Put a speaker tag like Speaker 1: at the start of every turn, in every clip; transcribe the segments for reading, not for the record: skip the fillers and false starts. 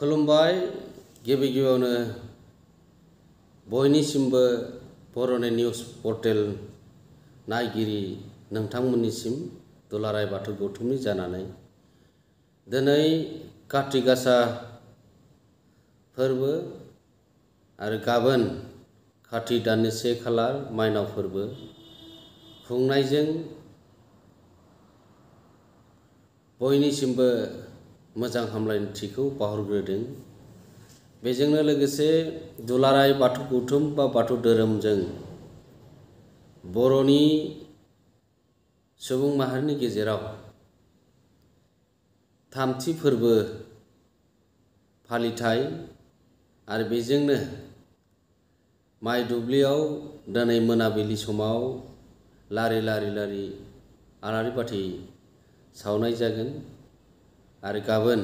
Speaker 1: खुलुमबाय गिबियावनो बयनिसिमबो बर'नि निउज पर्टेल नायगिरि नोंथांमोननिसिम दुलाराय बाथौ गौथुमनि जानानै दिनै काति गासा फोरबो आरो गाबोन काति दाननि 1 खालार माइनाव फोरबो खुंनायजों बयनिसिमबो मोजां हामलायथिखौ बावहरग्रोदों। बेजोंनो लोगोसे दुलाराय बाथौ गौथुम बा बाथौ धोरोमजों बर'नि सुबुं माहारिनि गेजेराव थामथि फोरबो फालिथाय आरो बेजोंनो माइ दुब्लियाव दिनै मोनाबिलि समाव लारि आलारि बाथि सावनाय जागोन आरो गाबोन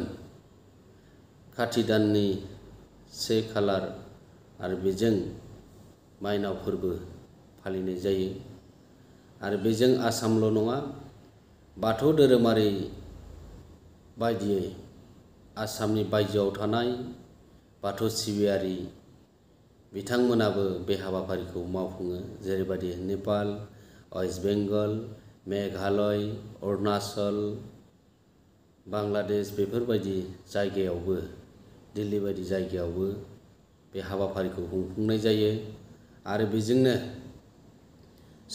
Speaker 1: काति दाननि 1 खालार आरो बेजों माइनाव फोरबो फालिनाय जायो आरो बेजों आसामल' नङा बाथौ धोरोमारि बायदियै आसामनि बायजोआव थानाय बाथौ सिबियारि बिथांमोनाबो बे हाबाफारिखौ मावफुङो। जेरैबायदि नेपाल, वेस्ट बेंगल, मेघालय, अरुणाचल, बांलादेश बेफोरबायदि जायगायावबो दिल्ली बायदि जायगायावबो बे हाबाफारिखौ खुंफुंनाय जायो आरो बेजोंनो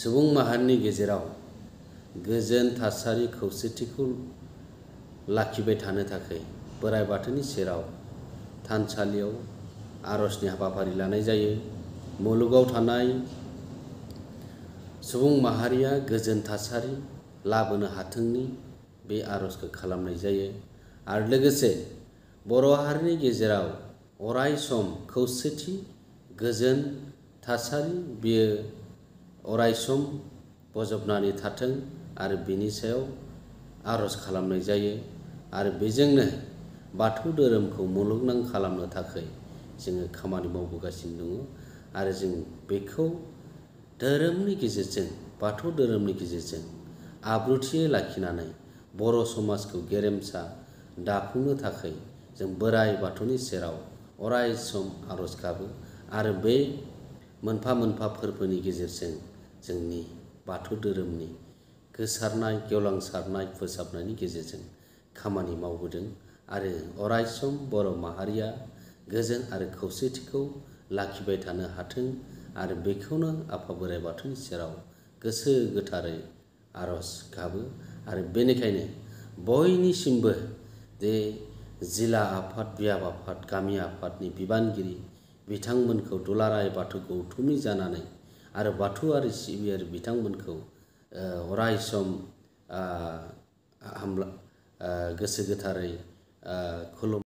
Speaker 1: सुबुं माहारिनि गेजेराव गोजोन थासारि खौसेथिखौ लाखिबाय थानो थाखाय बोराइ बाथौनि सेराव थानसालियाव आर'जनि हाबाफारि लानाय जायो। मुलुगाव थानाय सुबुं माहारिया गोजोन थासारि लाबोनो हाथोंनि बे आर'जखौ खालामनाय जायो आरो लोगोसे बर' हारिनि गेजेराव अराय सम खौसेथि गोजोन थासारि बियो अराय सम बजबनानै थाथों आरो बेनि सायाव आर'ज खालामनाय जायो आरो बेजोंनो बाथौ धोरोमखौ मुलुगनां खालामनो थाखाय जोङो खामानि मावबोगासिनो दङ आरो जों बेखौ धोरोमनि गेजेरजों बाथौ धोरोमनि गेजेरजों आब्रुथियै लाखिनानै बर' समाजखौ गेरेमसा दाफुंनो थाखाय जों बोराइ बाथौनि सेराव अराय सम आर'ज गाबो आरो बे मोनफा मोनफा फोरबोनि गेजेरजों जोंनि बाथौ धोरोमनि गोसारनाय गेवलांसारनाय फोसाबनायनि गेजेरजों खामानि मावबोदों आरो अराय सम बर' माहारिया गोजोन आरो खौसेथिखौ लाखिबाय थानो हाथों आरो बेखौनो आफा बोराइ बाथौनि सेराव गोसो गोथारै आर'ज गाबो आरो बेनिखायनो बयनिसिमबो जे जिल्ला आफाद बियाब आफाद गामि आफादनि बिबानगिरि बिथांमोनखौ दुलाराय बाथौ गौथुमनि जानानै आरो बाथौआरि सिबियारि बिथांमोनखौ अराय सम गोसो गोथारै खुलुम